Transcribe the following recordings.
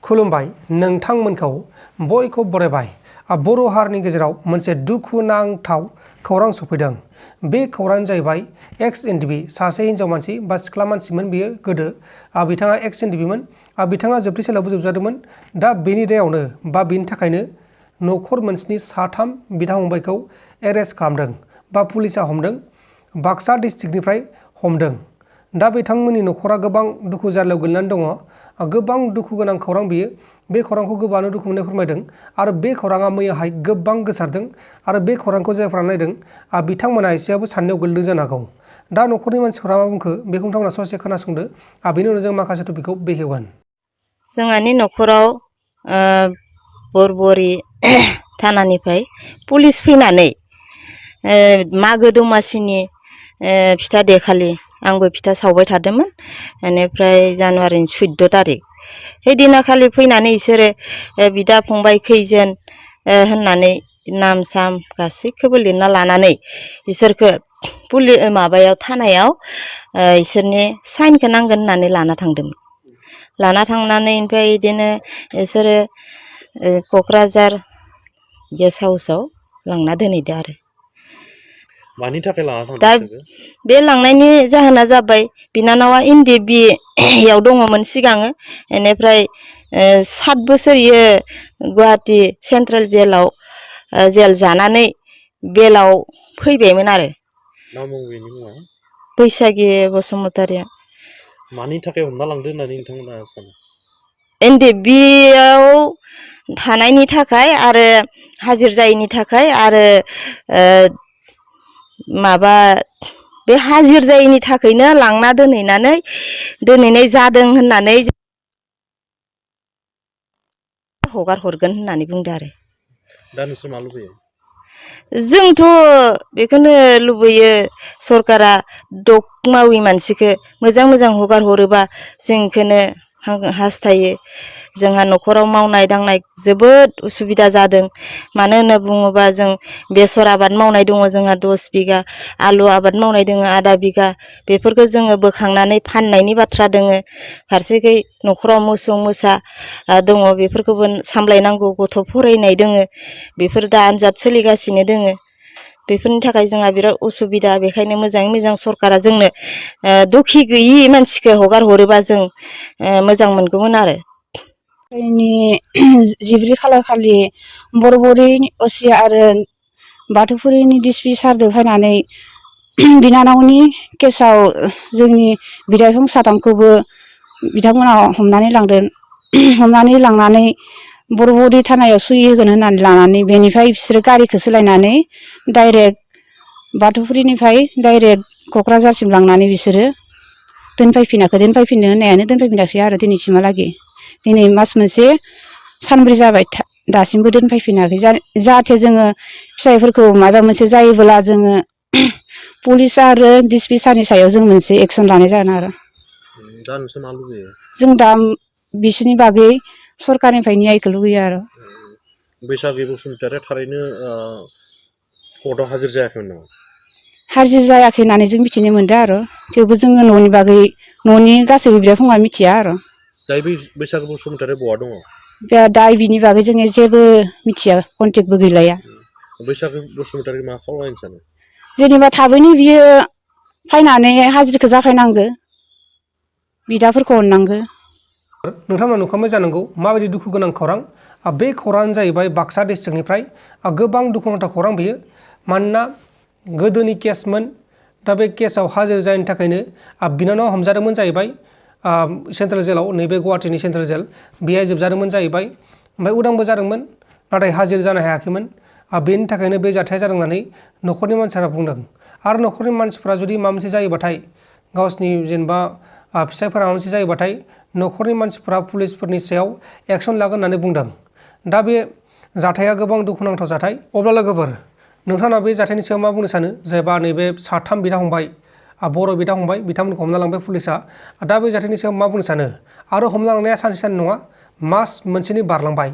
खुलुमबाय नोंथांमोनखौ बयखौ बरायबाय। बर' हारिनि गेजेराव मोनसे दुखुनांथाव खौरां सफैदों। बे खौरां जाहैबाय एक्स एनडिबि सासे हिनजाव मानसि बा सिख्ला मानसिमोन बियो गोदो बिथाङा एक्स एनडिबिमोन बिथाङा जोबथेसालियावबो जोबजादोंमोन। दा बेनि दायावनो बा बेनि थाखायनो न'खर मोनसेनि साथाम बिदा फंबायखौ एरेस्ट खालामदों बा पुलिसा हमदों, बाक्सा डिस्ट्रिक्टनिफ्राय हमदों। दा बिथांमोननि न'खरा गोबां दुखु जारलायाव गोलैनानै दङ। गोबां दुखु गोनां खौरां बियो। बे खौरांखौ गोबाङानो दुखु मोननाय फोरमायदों आरो बे खौराङा मैयाहाय गोबां गोसारदों आरो बे खौरांखौ जायफ्रा नायदों बिथांमोना एसेबाबो साननायाव गोलैदों जानो हागौ। दा न'खरनि मानसिफोरा मा बुंखो बेखौ नोंथांमोना ससे खोनासंदो। बेनि उनाव जों माखासे टपिकखौ बेखेवगोन। जोंहानि न'खराव बरबरि थानानिफ्राय पुलिस फैनानै मागो दमासिनि फिथा देखालि आंबो फिथा सावबाय थादोंमोन। बेनिफ्राय जानुवारिनि 14 तारिख हैदिनाखालि फैनानै बिसोरो बिदा फंबाय खैजोन होननानै नाम साम गासैखौबो लिरना लानानै बिसोरखौ माबायाव थानायाव इसोरनि साइनखौ नांगोन होननानै लाना थांदोंमोन। लाना थांनानै ओमफ्राय बिदिनो बिसोरो क'क्राझार गेस्ट हाउसाव लांना दोनहैदो आरो। मानि थाखाय लाना थांदों? दा बे लांनायनि जाहोना जाबाय बिनानावा ndfbमwn दङमोन सिगाङो। बेनिफ्राय 7 बोसोर इयो गुवाहाटि सेन्ट्रेल जेल जानानै बेलाव फैबायमोन आरो। मा मुं बेनि मुङा? बैसागि बसुमतारिया। मानि थाखाय हमना लांदों होननानै नोंथांमोना सानो? ndfbआव थानायनि थाखाय आरो हाजिर जायैनि थाखाय आरो माबा बे हाजिर जायैनि थाखायनो लांना दोनहैनाय जादों होननानै हगार हरगोन होननानै बुंदो आरो। दा नोंसोर मा लुबैयो? जोंथ' बेखौनो लुबैयो सरकारा दग मावि मानसिखौ मोजां मोजां हगार हरोबा जों बेखौनो हास्थायो। जोंहा न'खराव मावनाय दांनाय जोबोद उसुबिदा जादों। मानो होनना बुङोबा जों बेसर आबाद मावनाय दङ जोंहा 10 बिगा, आलु आबाद मावनाय दङ आधा बिगा। बेफोरखौ जोङो बोखांनानै फाननायनि बाथ्रा दोङो। फारसेखै न'खराव मोसौ मोसा दङ बेफोरखौबो सामलायनांगौ, गथ' फरायनाय दोङो बेफोर दा आनजाद सोलिगासिनो दोङो। बेफोरनि थाखाय जोंहा बिराद उसुबिदा। बेखायनो मोजाङै मोजां सरकारा जोंनो दुखि गैयि मानसिखौ हगार हरोबा जों मोजां मोनगौमोन आरो। 14 खालार खालि बरबरि असिया आरो बाथौफुरिनि डिसपि सारजों फैनानै बिनानावनि केसाव जोंनि बिदा-फंबाय साथामखौबो बिथांमोना हमनानै लांदों। हमनानै लांनानै बरबरि थानायाव सुहि होगोन होननानै लानानै बेनिफ्राय बिसोरो गारिखौ सोलायनानै डाइरेक्ट बाथौफुरिनिफ्राय डाइरेक्ट क'क्राझारसिम लांनानै बिसोरो दोनफैफिननो होननायानो दोनफैफिनासै आरो दिनैसिमहालागै। दिनै मास मोनसे सानब्रै जाबाय दासिमबो दोनफैफिनाखै। जाहाथे जोङो फिसाइफोरखौ माबा मोनसे जायोब्ला जोङो पुलिस आरो डिसपि सारनि सायाव जों मोनसे एक्सन लानाय जागोन आरो। दा नोंसोर मा लुबैयो? जों दा बिसोरनि बागै सरकारनिफ्राय न्यायखौ लुबैयो आरो। बैसागि बसुमतारिया थारैनो कर्टआव हाजिर जायाखैमोन नामा? हाजिर जायाखै होननानै जों मिथिनो मोनदों आरो। थेवबो जोङो न'नि बागै न'नि गासैबो बिदा-फंबाया मिथिया आरो। दायो बैसागि बसुमतारिया बहा दङ? दा बिनि बागै जोङो जेबो मिथिया, कन्टेक्टबो गैलाया। बैसागि बसुमतारि मा खावलायनो सानो? जेनेबा थाबैनो बियो फैनानै हाजिरखौ जागायनांगो, बिदाफोरखौ अननांगो। नोंथांमोना नुखांबाय जानांगौ माबायदि दुखु गोनां खौरां। बे खौराङानो जाहैबाय बाक्सा डिस्ट्रिक्टनिफ्राय। गोबां दुखुनांथाव खौरां बेयो। मानोना गोदोनि केसमोन। दा बे केसाव हाजिर जायैनि थाखायनो बिनानावा हमजादोंमोन जाहैबाय सेन्ट्रेल जेलाव, नैबे गुवाहाटीनि सेन्ट्रेल जेल बेहाय जोबजादोंमोन जाहैबाय। ओमफ्राय उदांबो जादोंमोन नाथाय हाजिर जानो हायाखैमोन। बेनि थाखायनो बे जाथाया जादों होननानै न'खरनि मानसिफोरा बुंदों। आरो न'खरनि मानसिफोरा जुदि माबा मोनसे जायोबाथाय, गावसिनि जेनेबा फिसाइफोरा माबा मोनसे जायोबाथाय न'खरनि मानसिफोरा पुलिसफोरनि सायाव एक्सन लागोन होननानै बुंदों। दा बे जाथाया गोबां दुखुनांथाव जाथाय। अब्ला लोगोफोर नोंथाङा बे जाथायनि सायाव मा बुंनो सानो? जायबा नैबे साथाम बिदा फंबाय, बर' बिदा फंबाय बिथांमोनखौ हमना लांबाय पुलिसा। दा बे जाथायनि सायाव मा बुंनो सानो? आरो हमना लांनाया सानसे साननै नङा, मास मोनसेनि बारलांबाय।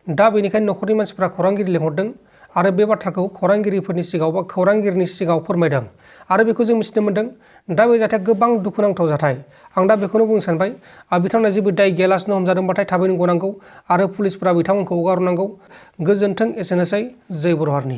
दा बेनिखायनो न'खरनि मानसिफ्रा खौरांगिरि लेंहरदों आरो बे बाथ्राखौ खौरांगिरिफोरनि सिगाङाव बा खौरांगिरिनि सिगाङाव फोरमायदों। आरो बेखौ जों मिथिनो मोन्दों। दा बे जाथाया गोबां दुखुनांथाव जाथाय आं दा बेखौनो बुंनो सानबाय बिथांमोना जेबो दाय गैयालासिनो हमजादोंबाथाय थाबैनो गनांगौ आरो पुलिसफोरा बिथांमोनखौ हगारहरनांगौ। गोजोन्थों। एसेनोसै। जय बर' हारिनि।